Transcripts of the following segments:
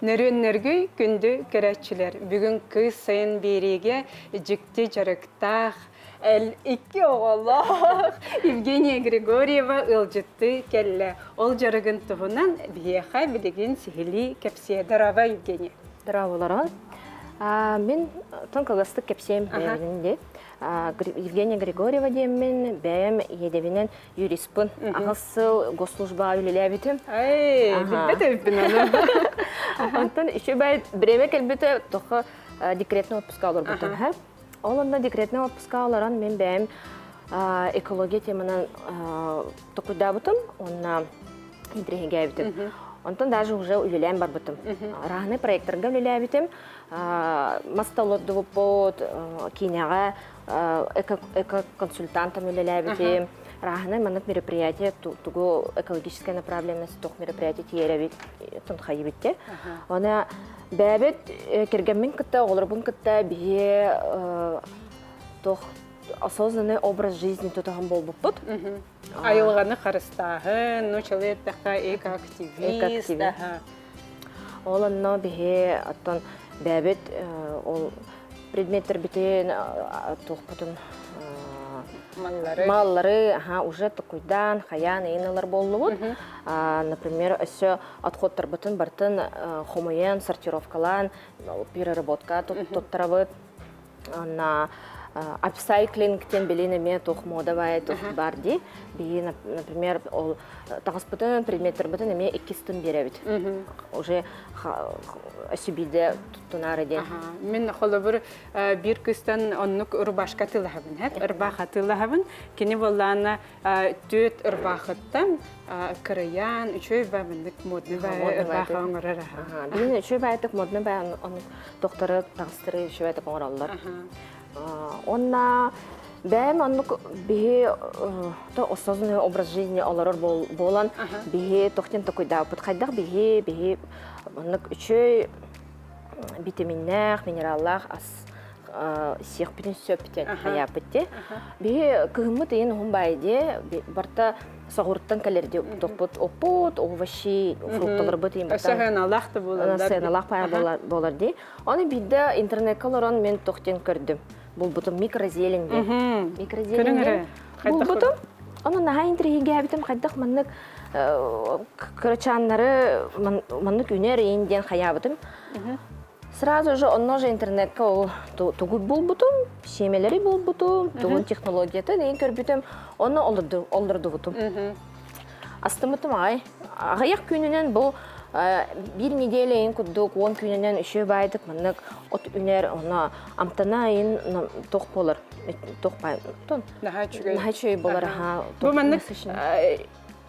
Нөрүөн-нөргүй күндү көрөөччүлэр, бүгүн кыыс сайын биэриигэ дьикти дьарыктаах, икки оҕолоох Евгения Григорьева ыалдьыттыы кэллэ. Ол дьарыгын туһунан биһиэхэ билигин сиһилии кэпсиэ. Дорообо, Евгения. Дорооболорун. Мин тон кылгастык кэпсиэм бэйэбинин дии. Евгения Григорьева диэммин, бэйэм иэдэбинэн юриспын. Аҕыс сыл госслужбаҕа үлэлээбитим. Эй, билбэт эбиппин ону. Онтон үчүгэй бириэмэ кэлбитэ, тоҕо декретный отпуска олорбутум. Ол онно декретный отпуска олорон мин бэйэм экология теманан токуйдаабытым уонна интириэһиргээбитим. Онтон даже уже үлэлээн барбытым. Разные проекторга үлэлээбитим. Мас толордубуппут, киинэҕэ эко-консультантом үлэлээбитим. Разные маннык мероприятие, тугу экологическая направленность туох мероприятие тиэрэбит, тунхайыбит Оны бэйэбит кэргэммин кытта, оҕолорбун кытта биһи туох осознанный образ жизни тутуһан буолбуппут. Айылҕаны харыстааһын, нуучалыы эттэххэ экоактивист. Ол онно биһи оттон бэйэбит ол предметтэрбитин туохпутун маллары маллары аха уже токуйдаан хайаан ыйын ылар буоллубут. Например, өссө отходтарбытын бартын хомуйан, сортировкалаан, переработка туттарабыт. Онно апсайклинг диэн билин эмиэ туох мода баай туох бар дии. Биһи, например, ол таҕыспытын, предметтербытын эмиэ иккис тын биэрэбит. Уже өссө туттунаары диэн. Мин холобур биир кыстан оннук рубашка атыылаһабын, хэп ырбаах атыылаһабын. Кини буоллаана түөт ырбаахыттан кырыйаан үчүгэй баа маннык модный баа ырбаахы оҥорор аха. Билин үчүгэй баайтык модный баа оннук тохтору таҥастары үчүгэй оҥороллор. Онна бэйэм оннук биһи то осознанный образ жизни олорор буолан биһи тохтен токуйдаабыт хайдах биһи биһи оннук үчүгэй витаминнээх, минераллаах ас сиэхпитин сөп диэн хайааппыт дии. Биһи кыһыммыт ыйын уһун баайы дии, барта соҕуруттан кэлэр дии тохпут оппут, овощи, фрукталарбыт иин барта. Сыаналаах да буолаллар. Сыаналаах паайа буолар дии. Оны биирдэ интернетка олорон мен тох диэн көрдүм. Булбутум микрозелень диэн. Микрозелень диэн булбутум. Оны наһаа интриһигээбитим хайдах маннык кырачааннары маннык үнэр иин диэн хайаабытым. Сразу же онно же интернетка ол тугу булбутум, сиэмэлэри булбутум, тугун технологиятын иин көрбүтүм, онно олордубутум. Астыммытым аҕай. Аҕыйах күнүнэн бу биир неделя иин курдук 10 күнүнэн үчүгэй баайдык маннык от үнэр, онно амтана иин туох буолар, туох баай, Наһаа үчүгэй. Наһаа үчүгэй буолар, аха. Бу маннык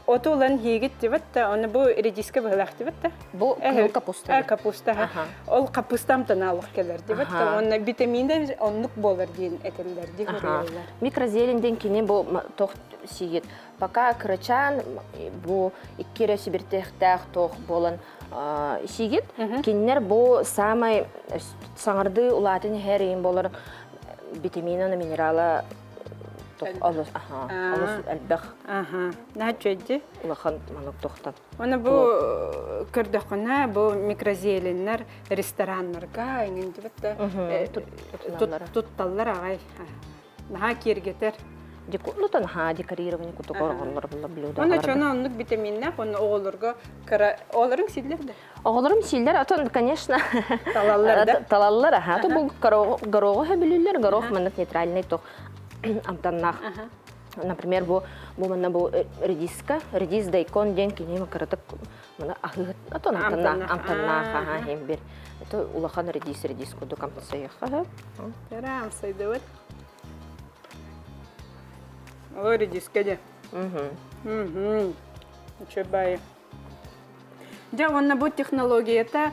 Оту ылан иһиигит дибит да, оны бу редиска быһылаах дибит да. Бу кыһыл капуста. Капуста. Ол капуста амтанаалык кэлэр дибит да, онно витаминэ оннук буолар диэн этэллэр дии хоруйаллар. Микрозелень диэн кини бу тох сиигит. Пока кырачаан бу икки эрэ сибиртээхтээх тох буолан сиигит. Кинилэр бу самай саҥардыы улаатын иһэр иин болар витамина минерала олус олус элбэх Наһаа улахан маннык тохтон. Оны бу көрдөххүнэ бу микрозеленнэр рестораннарга эҥин да тутталлар аҕай. Наһаа киэргэтэр. Ну, наһаа декорирование кутук оҕолор блюдо. Оны чоно оннук витаминнээх, онно оҕолорго кыра оҕолоруҥ сииллэр да? Оҕолорум сииллэр, отон, конечно, талаллар да? Талаллар, аха. То бу гороху хөбүлүүллэр, горох маннык нейтральный тох амтаннаах. Например, бу бу манна бу редиска, редис дайкон диэн кини кыратык маны аһыыт, отон амтаннаах, амтаннаах, аха, хем бир. Это улахан редис, редис курдук амтасайыхха. Тара амсайдыбыт. О, редиска де. Угу. Үчүгэй. Дьэ уонна бу технологията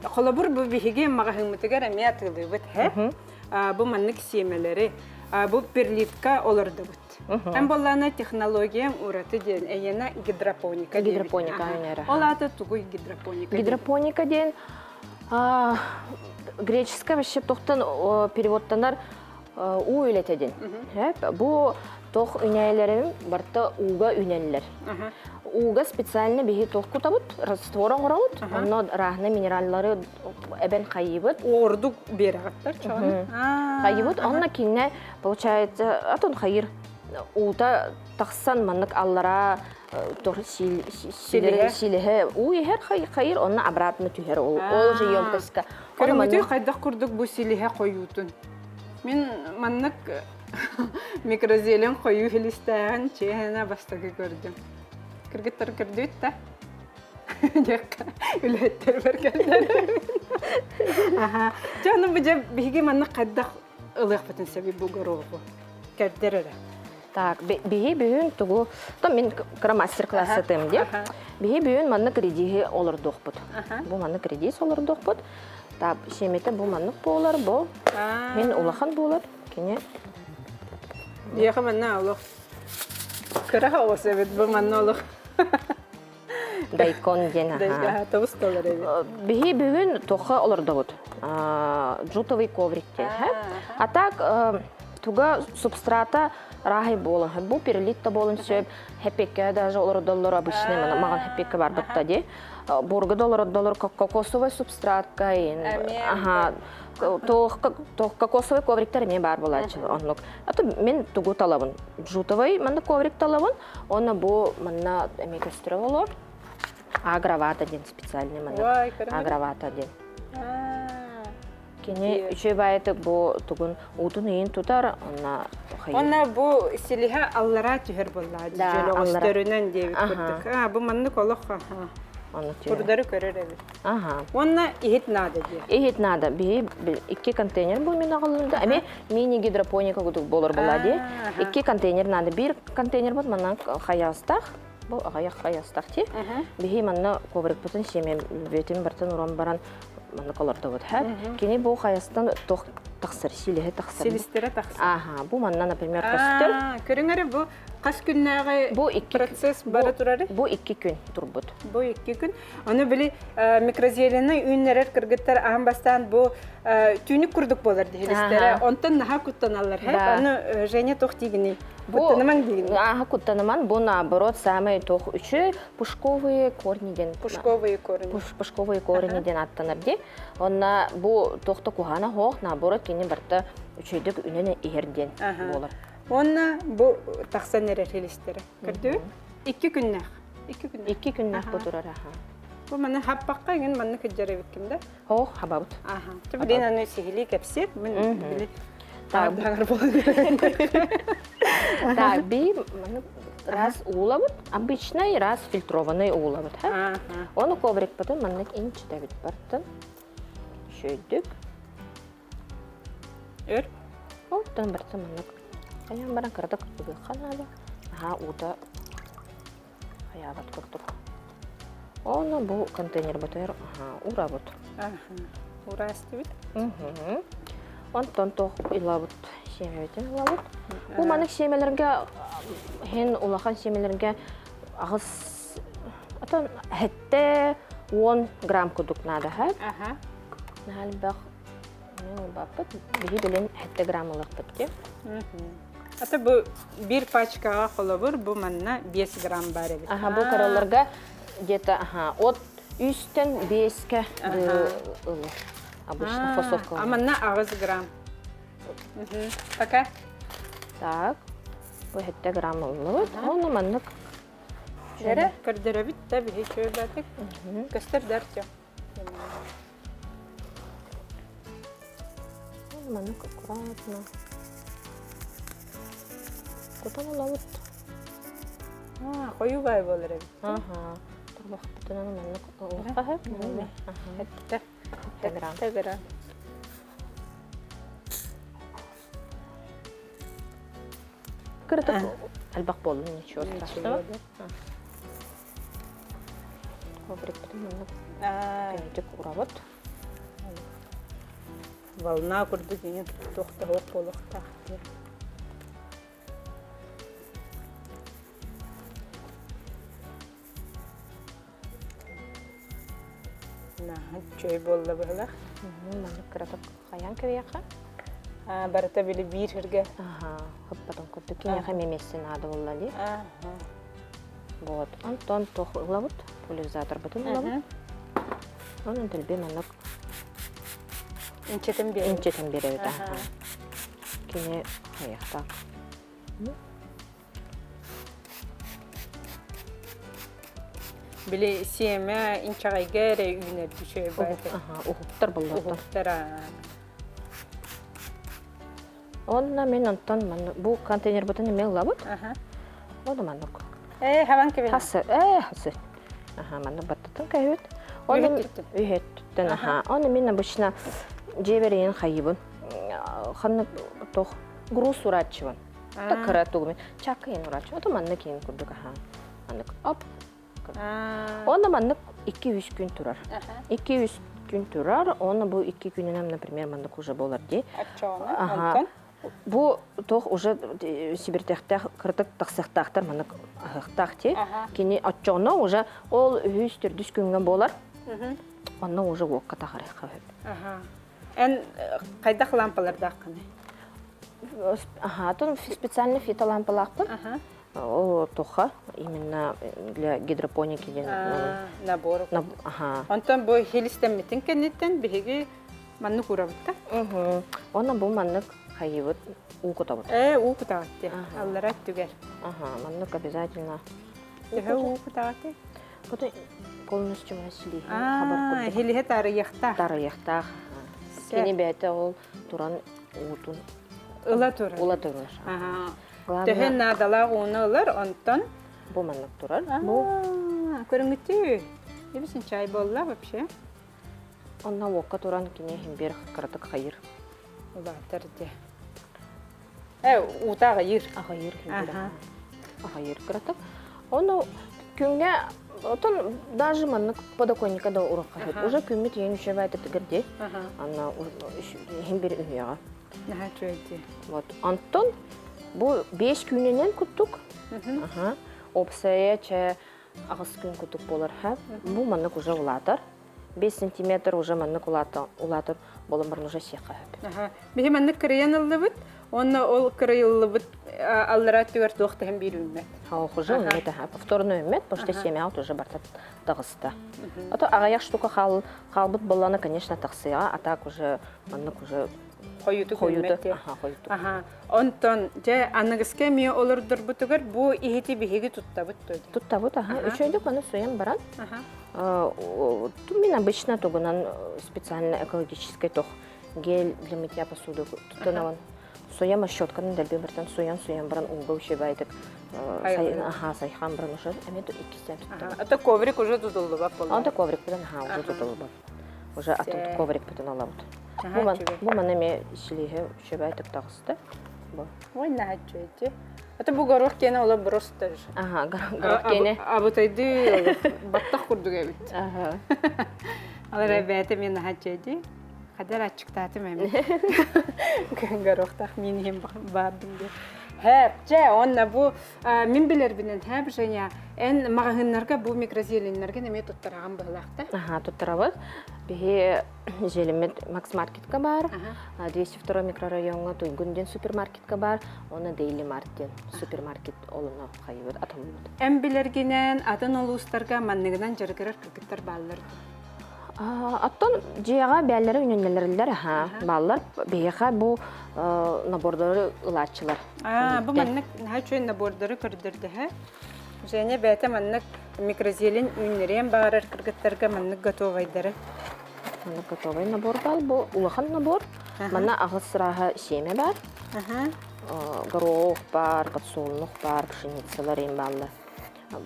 холобур бу биһиги маҕаһыыммытыгар эмиэ атыылыыбыт һэ. Бу маннык сиэмэлэри бу перлитка олордубут. Эн буоллаана технологиям ураты диэн эйиэнэ гидропоника Гидропоника Ол аата тугуй гидропоника? Гидропоника диэн греческая вообще тохтон переводтанар уу үлэтэ диэн. Бу Тох үнээлэрим барта ууга үнэллэр. Ууга специально биһи туох кутабыт, раствор оҥоробут, онно разные минераллары эбэн хайыбыт. Ордук биэрэҕиттэр чоҕун. Хайыбыт, онно кинне, получается, атын хайыр уута тахсан маннык аллара силиһэ уу иһэр хайыр, онно обратно түһэр ол ол же емкостька. Көрүҥүтүй хайдах курдук бу силиһэ хойуутун. Мин маннык микрозелень хойуу хилистээҕин чиэһэнэ бастакы көрдүм. Кыргыттар көрдүт да? Диэххэ үлэһиттэрбэр кэллэр. Аха. Дьэ, ону бу дьэ биһиги маннык хайдах ылыахпытын сөбүй бу гороху? Кэрдэр эрэ. Так, биһи бүгүн тугу, то мин кыра мастер-класс сатыам диye. Биһи бүгүн маннык редиһи олордуохпут. Бу маннык редис олордуохпут. Так, сиэмэтэ бу маннык буолар, бу мин улахан буолар, кини Биэхэ манна олох кыра оҕус эбит бу манна олох Дайкон диэн аха. Тобус толор эбит. Биһи бүгүн тоха олордобут. Джутовый коврик диэн. А так туга субстрата рахай буолан бу перелит да буолун сөп хепекке даже олордоллор обычный маған хепекке барбытта ди бурга да олордоллор кокосовый субстратка ага туох кокосовый ковриктар эмиэ баар буолааччы оннук а то мен тугу талабын джутовый манна коврик талабын Онно бу манна эмиэ көстөрө болор. Агровата диэн специальный манна. Агровата диэн. Кини үчүгэй баайытык бу тугун уутун ыйын тутар, онна Онна бу силиһэ аллараа түһэр буоллаа дьөлөҕөстөрүнэн диэбит курдук. А бу маннык олох курдары көрөр эбит. Аха. Уонна иһит наада диye. Иһит наада. Биһи икки контейнер бу мин аҕаллым Эми мини гидропоника кудук болор була ди. Икки контейнер надо. Бир контейнер бут манна хаястах. Бу аҕыйах хаястах ти. Биһи манна коврикпытын сиэме бетин бартын уран баран манна колордобут. Кини бу хаястан тох тахсар, силиһи тахсар. Силистэрэ тахсар. Аха, бу манна, например, көстөр. Көрүҥ эрэ бу хас күннээҕи бу икки процесс бара турары? Бу икки күн турбут. Бу икки күн. Ону били микрозеленый үүннэрэр кыргыттар аан бастаан бу түүнүк курдук буолар диһилистэрэ. Онтон наһаа куттаналлар. Ону Женя туох диигиний? Куттанымаҥ диигиний? Аха куттаныман. Бу наоборот самый туох үчү пушковые корни диэн. Пушковые корни. Пушковые корни диэн аттанар ди. Онна бу туохта куһаана хоох наоборот кини барта үчүйдүк үнэн иһэр диэн буолар. Онна бу тахсан эрэр хилистэрэ. Көрдү? Икки күннээх. Икки күннээх. Икки күннээх бу турар аха. Бу маны хаппакка иҥин манны кыдьар эбиккин да? Хоох хабабыт. Аха. Ты билин аны сиһилии кэпсиэт, мин били Так, Так, би маны раз уулабыт, обычный, раз фильтрованный уулабыт. Оны коврикпытын маннык инчитэбит бартын. Шөйдүк. Өр? Оттон барса маннык хайаан баран кыратык ыгыахха наада. Аһаа уута хайаабат курдук. Ону бу контейнербытыгар аһаа уурабыт. Уураастыбыт. Онтон туох ылабыт сиэмэбитин ылабыт. Бу маннык сиэмэлэргэ хин улахан сиэмэлэргэ аҕыс отон хэттэ 10 грамм курдук наада ха. Наһаа элбэх Баппыт биһи билин 7 грамм ылыахпыт ди. Ата бу бир пачкаҕа холобур бу манна 5 грамм бар эбит. Аха бу караларга где-то аха от үстэн биэскэ ылы обычно фасовка. А манна 8 грамм. Пока. Так. Бу 7 грамм ыллыбыт. Оны маннык. Эрэ көрдөрөбүт да биһи чөбөтүк. Көстөр да Артем. Маннык аккуратно. Кутан ылабыт. Хойуу баай буолар эбит. Аха. Турбахпытынан маннык ыллахха Этте. Грамм. Грамм. Кырытык элбэх буоллун, ничего страшного. Коврикпытын маннык көнөтүк урабыт. Волна курдук иҥин туох да суох буолуохтаах диye. Наһаа үчүгэй буолла быһылах. Маннык кыратык хайаан кэбиэххэ. Барыта били биир сиргэ. Аха, хыппатын курдук киниэхэ эмиэ наада буолла дии. Вот. Онтон туох ылабыт? Пульверизаторбытын ылабыт. Онон дэлби маннык Инчэтин биэрэбит. Инчэтин биэрэбит, аха. Кини хайахтаах. Били сиэмэ инчэҕэйгэ эрэ үүнэр үчүгэй баайта. Уһуктар боллоттор. Уһуктар. Онно мин онтон бу контейнербытын эмиэ ылабыт. Ону маннык. Ээ, хабан кэбин. Хасы, ээ, хасы. Аха, маннык баттатын кэһүт. Оны үһөттүттэн, аха. Оны мин обычно дьиэбэр хайыбын. Ханнык тох груз урааччыбын. Та кыра тугу чаккайын урааччы. Ото маннык киин курдук аха. Маннык оп. Онно маннык 2-3 күн турар. 2-3 күн турар, онно бу 2 күнүнэн, например, маннык уже болар дии. Ага. Бу тох уже сибиртехтэх кыртык тахсыахтаахтар маннык аһыахтаах ти. Кини оччоҕуна уже ол үһүс төрдүс күҥҥэ буолар. Онно уже уокка тахарыахха сөп. Эн хайдах лампалардааххыный? Аха, тон специально фитолампалаахпын. Ол туха именно для гидропоники диэн набор. Аха. Онтон бу хилистэммитин кэнниттэн биһиги маннык уурабыт да? Онно бу маннык хайыбыт уу кутабыт. Ээ, уу кутаҕыт дии. Аллара өттүгэр. Аха, маннык обязательно. Төһө уу кутаҕыт? Кута полностью силиһи хабар курдук. Хилиһи тарыйыахтаах. Тарыйыахтаах. Кини бэйэтэ ол туран уутун ыла турар. Ыла турар. Төһө наадалаах ууну ылар, онтон бу маннык турар. Бу көрүҥүтүү. Ибисин чай буолла вообще. Онно уокка туран кини иһин кыратык хайыр. Улаатар дии. Э, уута аҕыйыыр. Аҕыйыыр Аҕыйыыр кыратык. Ону күҥҥэ отон даже маннык подоконника да урукка Уже күммүт иһин үчүгэй тыгыр дии. Анна иһин бир үһүөҕэ. Наһаа үчүгэй Вот. Онтон бу 5 күнүнэн куттук. Аха. Опсая чэ аҕыс күн кутук буолар ха. Бу маннык уже улаатар. 5 сантиметр уже маннык улаатар болон баран уже сиэххэ сөп. Биһи маннык кырыйан ыллыбыт, уонна ол кырыйыллыбыт аллара өттүгэр туох да биир үүммэт. Уже үүммэт, аха. Повторно үүммэт, потому что семя уже барта таҕыста. А то аҕыйах штука хаалбыт буоллаҕына, конечно, тахсыаҕа, а так уже маннык уже хойутук хойутук. Аха, хойутук. Аха. Онтон дьэ аныгыска эмиэ олордорбутугар бу иһити биһиги туттабыт дуо? Туттабыт, аха. Үчүгэйдик аны суйан баран. Мин обычно тугунан специально экологический тох гель для мытья посуды туттанабын. Суйам щетканы дэлби бартан суйан-суйан баран ууга учебайтык аха сайхан баран уже эми иккисен туттабын. Это коврик уже тутуллубат болла. Это коврик бүтүн аха уже тутуллубат. Уже атын коврик бүтүн алабыт. Бу ман эми силиһе учебайтык таҕысты. Бу. Ой, наһаа Это бу горох киэнэ ола просто же. Ага, горох киэнэ. Абытайды баттах курдук эбит. Ага. Алар бэйэтэ мен наһаа чэйди. Хадар аччыктаатым эми. Горохтах мин иһим баардым диye. Хэп, чэ, онна бу мин билэрбинэн хэп Женя, эн маҕаһыыннарга бу микрозеленнэргэ эмиэ туттараҕын быһылаахта. Аха, туттарабыт. Биһи зелеммит Макс Маркетка бар, 202 микрорайоҥҥа Туйгун диэн супермаркетка бар, уонна Дейли Март диэн супермаркет олоно хайыбыт атыллыбыт. Эн билэргинэн атын улуустарга манныгынан дьарыгырар кыргыттар бааллар Оттон дьиэҕэ бээллэри үнүннэлэриллэр аха бааллар. Биһиэхэ бу набордары ылааччылар. Бу маннык наһаа үчүгэй набордары көрдөрдөһө. Женя бэйэтэ маннык микрозелень үүннэриэн баҕарар кыргыттарга маннык готовайдары. Маннык готовый набор баар. Бу улахан набор. Манна аҕыс сырааһа сиэмэ бар. Горох бар, подсолнух бар, пшеницалар эм бааллар.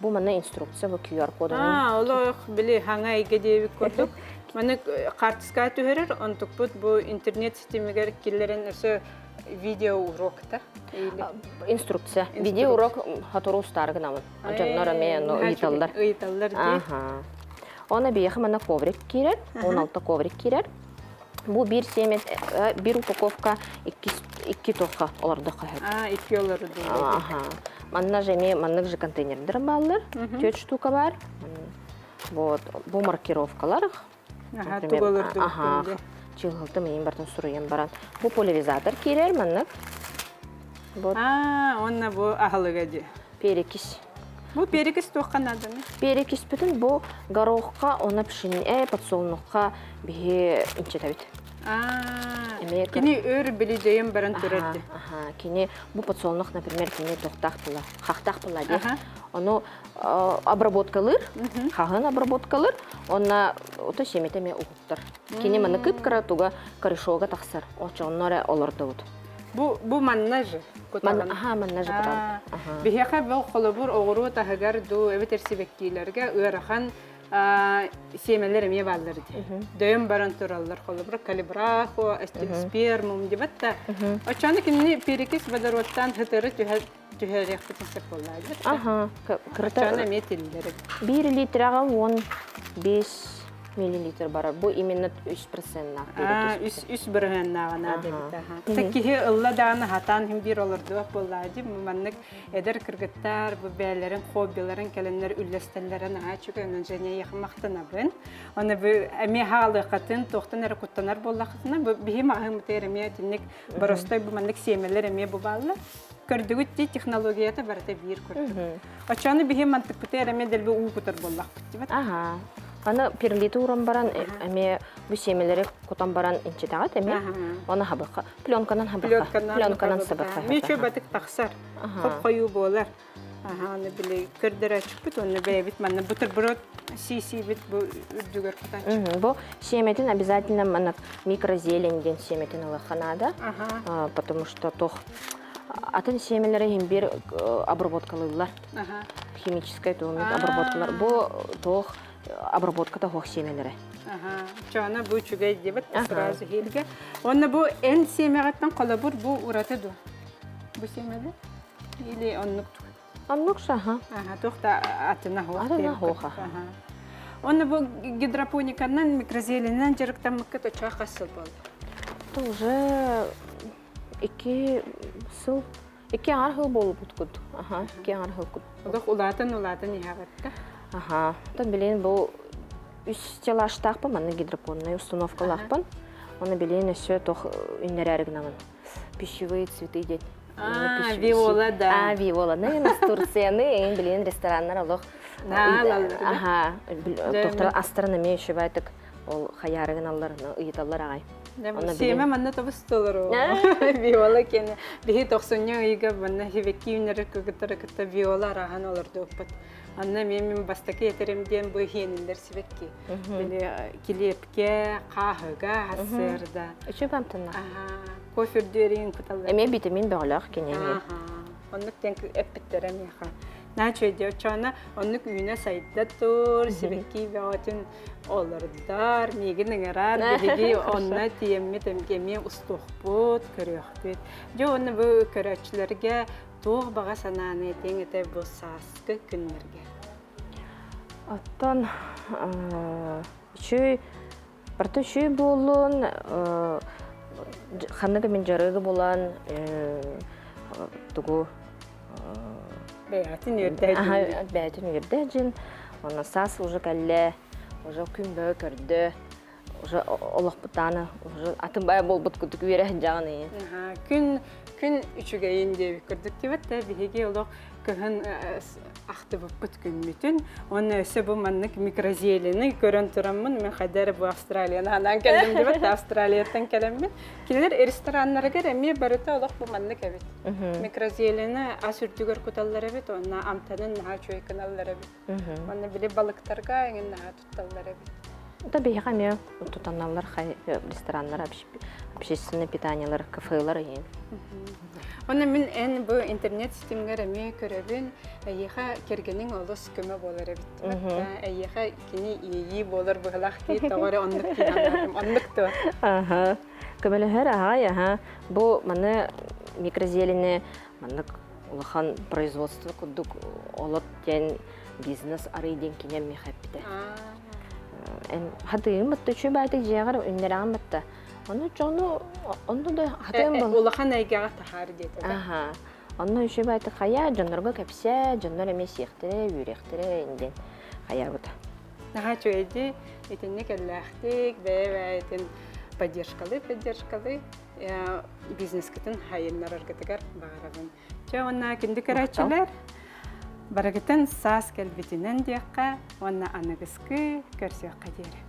Бу манна инструкция, бу QR кодунан. Аа, олох били хаҥа эйгэ диэбит курдук. Маны хаартыскаҕа түһэрэр, онтукпут бу интернет ситимигэр киллэрэн өссө видео урокта. Инструкция. Видео урок хатору устаары гынабын. Дьоннор эмиэ ону ыйыталлар. Ыйыталлар дии. Аха. Оны биэхэ манна коврик киирэр, 16 коврик киирэр. Бу биир сиэмэ, биир упаковка икки тоха олордоххо сөп. А, икки олорду. Аха. Манна же эмиэ маннык же контейнердер бааллар. Төрт штука бар. Вот, бу маркировкалар. Аха, тугу олорду. Аха. Чыыһылтым иин бартын суруйан баран. Бу поляризатор киирэр маннык. Вот. Аа, уонна бу аһылыга дии. Перекись. Бу перекись туохха нааданы? Перекиспитин бу горохха, уонна пшени, подсолнухха биһи инчэтэбит. Аа, кини өр били дьайын баран турар ди. Аха, кини бу подсолнух, например, кини тохтаах була, хахтаах була ди. Ону обработкалыр, хаһын обработкалыр, онна ото семете ме уһуктар. Кини маны кып-кыра туга корешога тахсар, очонно эрэ олордубут. Бу бу манна же кутаҕын. Аха, манна же кутаҕын. Биһиэхэ бұл холобур оҕуруот аһыгар дуу эбэтэр сибэккиилэргэ ыарахан сиэмэлэр эмиэ бааллар дии. Дөйөн баран тураллар холобур калибрахо, спермум дебат да. Оччону кинини перекись водородтан хытыры түһэ түһэриэхпитин сөп буоллаа дебат. Аха, кырата. Оччону эмиэ тиллэр. Биир литраҕа 15 миллилитр барар. Бу именно 3%-наах перекись. Үс бырыһыаннааҕа наада эбит. Аха. Киһи ылла даҕаны хатаан хим биир олордубат буоллаа дии. Маннык эдэр кыргыттар бу бэйэлэрин хоббиларын кэлэннэр үллэстэллэрэ наһаа үчүгэй. Онон Женя эйиэхэ махтанабын. Оны бу эмиэ хаалыаххытын, туохтан эрэ куттанар буоллаххытына, бу биһи маҕаһыыммытыгар эмиэ итинник боростой бу маннык сиэмэлэр эмиэ бу бааллар. Көрдүгүт дии технологията барыта биир курдук. Оччону биһи мантыкпытыгар эмиэ дэлби уу кутар буоллахпыт дибэт. Аха. Аны перлиты уран баран эмиэ бу сиэмэлэри кутан баран инчэтэҕит эмиэ. Оны хабыхха пленканан хабыхха. Пленканан сабыхха. Мүчө батык тахсар. Хоп хойуу буолар. Аха, аны били көрдөрөөччүкпүт уонна бэйэбит манна бутерброд сии-сиибит бу үрдүгэр кутааччы. Бу сиэмэтин обязательно манна микрозелень диэн сиэмэтин ылыахха наада. Потому что тох атын сиэмэлэри иһин биир обработкалыыллар. Химическай туомит обработкалар. Бу туох обработката суох сиэмэлэрэ. Чоона бу үчүгэй диэбит сразу иһилгэ. Уонна бу эн сиэмэҕиттэн холобур бу ураты дуо? Бу сиэмэлэр? Или оннук Оннук саха. Аха, туох да атына хуох. Атына хуох. Онно бу гидропониканан, микрозеленинэн дьарыктаммыкка точо хас сыл буолла? Это уже икки сыл, икки аҥар сыл буолбут курдук. Аха, икки аҥар сыл курдук. Олох улаатан улаатан иһэҕитта. Аха, оттон билин бу үс стеллажтаахпын, манна гидропоннай установкалаахпын. Оны билин өссө тох үннэрээри гынабын. Пищевые цветы диэн. А, виола, да. А, виола. Настурцияны, эҥин билин рестораннар олох. Аха, доктор астарын эмиэ үчүгэй ол хаярыгын аллар, ыйыталлар аҕай. Сиэмэ манна тобус толору. Виола кene биһи тохсунньу ыйга манна хивекки үүнэр кытары кытта виола арахан олордуоппут. Анна мен мин бастакы этерим диэн бу хиэниллэр сибекки. Били килиэпкэ, хааһыга, хассыарда. Үчүгэй амтанна. Кофе үрдүөрүн куталлар. Эмиэ витамин бөҕөлөөх кини эмиэ. Оннук диэн эппиттэрэ миэхэ. Наачуйдио оччоҕуна оннук үүнэ сайда тур, сибэкки бөҕөтүн олордор, миигин ыҥырар, биһиги онно тиийэммит эмиэ устуохпут, көрүөхпүт. Дьэ уонна бу көрөөччүлэргэ туох баҕа санааны этиэҥ этэ бу сааскы күннэргэ? Оттон үчүгэй барыта үчүгэй буоллун, ханнык эмин дьарыгы булан тугу бэйэтин үөрдэ бэйэтин үөрдэ дьин онно саас уже кэллэ уже күн бөҕө көрдө уже олохпутааны уже атын бая буолбут курдук үөрэ сылдьаҕын күн күн үчүгэйин диэбит курдук дибэт да биһиги олох кыһын ахтыбыппыт күммүтүн уонна өссө бу маннык микрозелени көрөн тураммын мен хайда эрэ бу Австралияны анаан кэллим дибэт да Австралияттан кэлэммин кинилэр рестораннарыгар эмиэ барыта олох бу маннык эбит микрозелени ас үрдүгэр куталлар эбит уонна амтанын наһаа үчүгэй гыналлар эбит уонна били балыктарга эҥин наһаа тутталлар эбит Да биһиэхэ эмиэ тутаналлар рестораннар, общественное питаниелар, кафелар иһин. Онно мин эн бу интернет ситимҥэр эмиэ көрөбүн, эйиэхэ кэргэниҥ олус көмө буолар эбит. Эйиэхэ кини иэйии буолар быһылаах дии, тоҕо эрэ оннук дии оннук дуо? Аха. Көмөлөһөр аҕай, аха. Бу маны микрозелени маннык улахан производство курдук олот диэн бизнес арый диэн кинем миэхэ эппитэ. Эн хатыым батта үчүгэй баайдык дьиэҕэр үннэрэҕин батта. Ону дьону онно да хатыым был. Улахан эйгэҕэ таһаар диэтэ. Аха. Онно үчүгэй баайдык хайа дьоннорго кэпсээ, дьоннор эмиэ сиэхтэрэ, үөрэхтэрэ диэн хайаабыта. Наһаа үчүгэйдии итинник эллээхтик бэйэ-бэйэтин. поддержкалыы поддержкалыы бизнескытын хайыннараргытыгар баҕарабын. Чэ уонна күндү көрөөччүлэр, барыгытын саас кэлбитинэн диэххэ уонна аныгыскы көрсүөххэ диэри.